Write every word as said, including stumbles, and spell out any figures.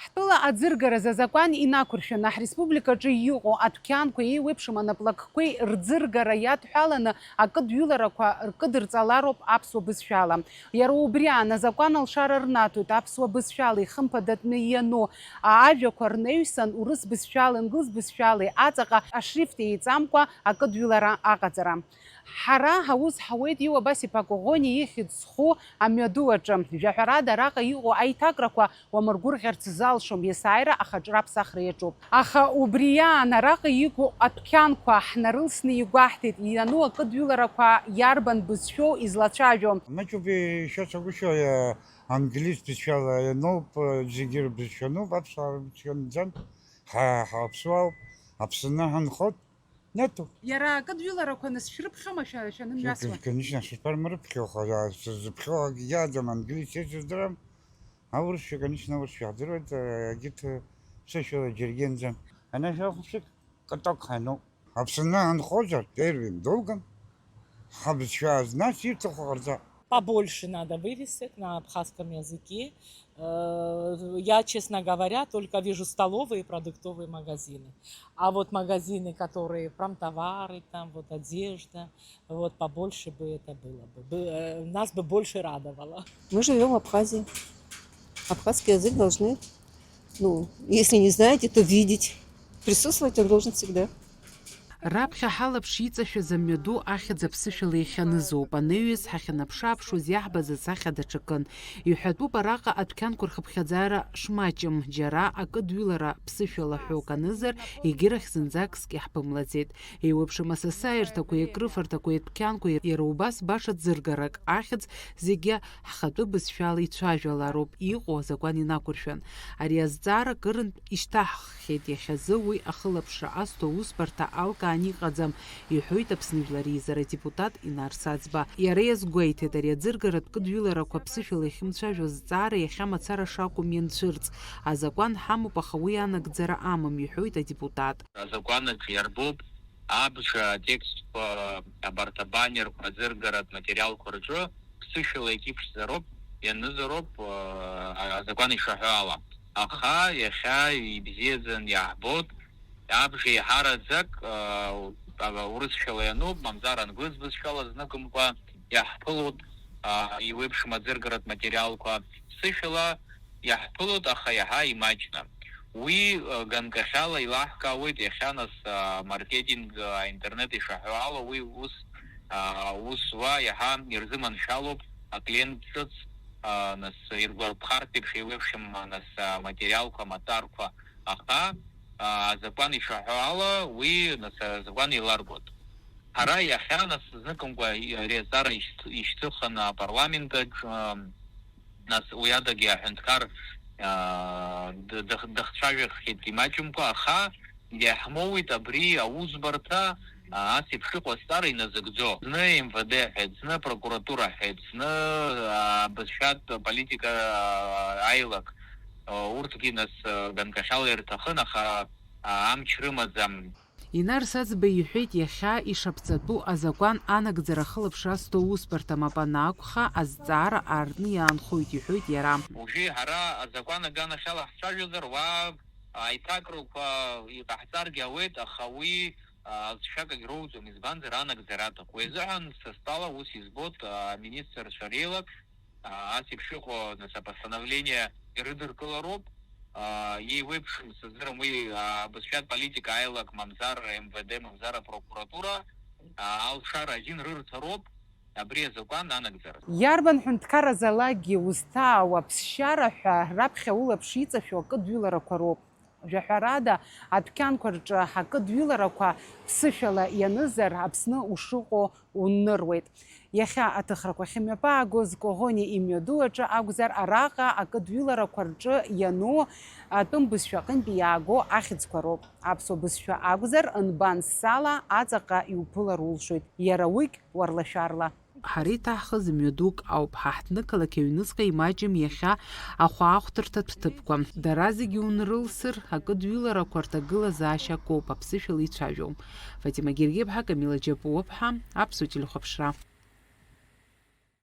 Ҳтәыла аӡыргаразы азакәан инақәыршәаны, ҳреспубликаҿы иҟоу адәқьанқәеи еиуеиԥшым анаплакқәеи рӡыргара иадҳәаланы акыдҩыларақәа ркыдырҵалароуп аԥсуа бызшәала. Иара убри аан, азакәан алшара рнаҭоит аԥсуа бызшәала ихымԥадатәны иану ажәақәа рнаҩсан урыс бызшәала, инглыз бызшәалеи аҵаҟа ашрифт еиҵамкәа акыдҩылара аҟаҵара. Ҳара ҳаус ҳауеит Иуа Басиԥа Коӷониа ихьӡ зху амҩаду аҿы. Жәаҳәарада, араҟа иҟоу аиҭакрақәа уамыргәырӷьарц залшом, есааира ахаҿра аԥсахра иаҿуп. Аха убри аан араҟа иҟоу адәқьанқәа ҳнарылсны игәаҳҭеит, иану акыдҩыларақәа иарбан бызшәоу излацәажәо? Маҷуп ишәасҳәагәышьо, англис бызшәала иануп, зегьы рбызшәа ануп, аԥсуаа рбызшәа наӡам. Ҳа, ҳаԥсуаауп, Аԥсны ҳанхоит. Нету. Иара акыдҩыларақәа нас шәрыԥхьома шәа-, шәанымҩасуа? Конечно, шәармарыԥхьо, аха сызыԥхьо акгьы иаӡам, англисцәа сыздырам. Аурысшәа, конечно, аурысшәа ҳдыруеит, егьырҭ ԥсышәала џьаргьы нӡам. Ана шәахәаԥшып, каток ҳану. Аԥсны анхозар, первым долгом, ҳабызшәа знас ирҭаху ҟарҵа. Побольше надо вывесок на абхазском языке. Э, я, честно говоря, только вижу столовые и продуктовые магазины. А вот магазины, которые промтовары, там вот одежда, вот побольше бы это было бы. Бы, э, нас бы больше радовало. Мы живем в Абхазии. Абхазский язык должны, ну, если не знаете, то видеть. Присутствовать он должен всегда. Раԥхьа ҳалаԥш иҵашәаз амҩаду ахьӡ аԥсышәала иахьанызоуп. Анаҩс ҳахьанаԥшы-ааԥшуаз иаҳбаз асахьа даҽакын. Иҳәатәуп араҟа адәқьанқәа рхыԥхьаӡара шмаҷым, џьара акыдҩылара ԥсышәала ҳәоук анызар, егьырахь зынӡакгьы иаҳԥымлаӡеит. Еиуеиԥшым асасааирҭақәеи акрыфарҭақәеи адәқьанқәеи иара убас баша ӡыргарак ахьӡ зегьы ҳхатәы бызшәала ицәажәалароуп иҟоу азакәан инақәыршәан. Ари азҵаара кырынтә ишьҭаҳххьеит, иахьазы уи ахылаԥшра азҭо аусбарҭа алкаан иҟаӡам, иҳәоит Аԥсны Жәлар Реизара адепутат Инар Саӡба. Иара иазгәеиҭеит, ари аӡыргаратә кыдҩыларақәа ԥсышәала иахьымцәажәо азҵаара иахьа мацара шакәым ианцәырҵ. Азакәан ҳамоуп, аха уи анагӡара амам, иҳәоит адепутат. Азакәанаҿ иарбоуп абжа атекстқәа, абарҭ абанерқәа, аӡыргаратә материалқәа рҿы ԥсышәала иахьыԥшӡароуп, ианызароуп, а, азакәан ишаҳәо ала. Аха иахьа ибзиаӡаны иаҳбоит, абжа еиҳараӡак, а, урысшәала иануп, мамзар англыз бызшәала зныкымкәа иаҳԥылоит, а, еиуеиԥшым аӡыргаратә материалқәа ԥсышәала иаҳԥылоит, аха иаҳа имаҷны. Уи, а, ганкахьала еилаҳкаауеит иахьа нас, а, маркетинг, а, интернет ишаҳәо ала, уи ус, а, ус зуа иаҳа ирзыманшәалоуп аклиент ҿыц, а, нас иргәарԥхартә еиԥш еиуеиԥшым, а, нас, а, материалқәа, маҭәарқәа, аха, а, азакәан ишаҳәо ала, уи нас азакәан еиларгоит. Ҳара иахьа нас зныкымкәа ари азҵаара ишьҭ-, ишьҭыхын апарламент аҿы, а, нас уи адагьы аҳәынҭқар, а, д-, дых-, дыхцәажәахьеит имаҷымкәа, аха иаҳмоуит абри аусбарҭа, а, ас еиԥш иҟоу азҵаара иназыгӡо. Зны М В Д ҳәеит, зны апрокуратура ҳәеит, зны, а, бызшәатә политика, а, аилак, а, урҭгьы нас, а, ганкахьала ирҭахын, аха, а, амч рымаӡам. Инар Саӡба иҳәеит, иахьа ишаԥҵатәу азакәан анагӡара ахылаԥшра азҭо аусбарҭа мап анакәха, азҵаара аартны иаанхоит, иҳәоит иара. Уажәы ҳара азакәан аганахьала ҳцәажәозар, уа аиҭакрақәа иҟаҳҵаргьы ауеит, аха уи, а, алҵшәа акагь роуӡом, избанзар, анагӡара аҭахуп. Уи азыҳәан са стәала ус избоит, а, аминистрцәа реилак, а, ас еиԥш иҟоу, нас, апостановление ирыдыркылароуп, а, еиуеиԥшым, сыздырам, уи, а, бызшәатә политика аилак мамзар М В Д, мамзар апрокуратура, а, алшара азин рырҭароуп абри азакәан анагӡара. Иарбан ҳәынҭқарразалакгьы узҭаау аԥсшьара ҳәа раԥхьа улаԥш иҵашәо акыдҩыларақәа роуп. Жәаҳәарада, адәқьанқәа рҿы акыдҩыларақәа ԥсышәала ианызар, Аԥсны ушыҟоу уныруеит. Иахьа аҭыхрақәа ахьымҩаԥаагоз Коӷониа имҩаду аҿы акәзар, араҟа акыдҩыларақәа рҿы иану атәым бызшәа аҟынтә иааго ахьӡқәа роуп. Аԥсуа бызшәа акәзар, нбан ссала аҵаҟа иуԥылар улшоит, иара уигь уарлашәарла. Ҳара иҭаҳхыз мҩадук ауп, ҳа ҳҭнықалақь аҩныҵҟа имаҷым иахьа ахәаахәҭырҭатә ҭыԥқәа. Дара зегьы унрылсыр, акыдҩыларақәа рҭагылазаашьа акоуп, аԥсышәала ицәажәо. Фатима Гергеԥҳа, Камила Џьапуаԥҳа, Аԥсуа телехәаԥшра.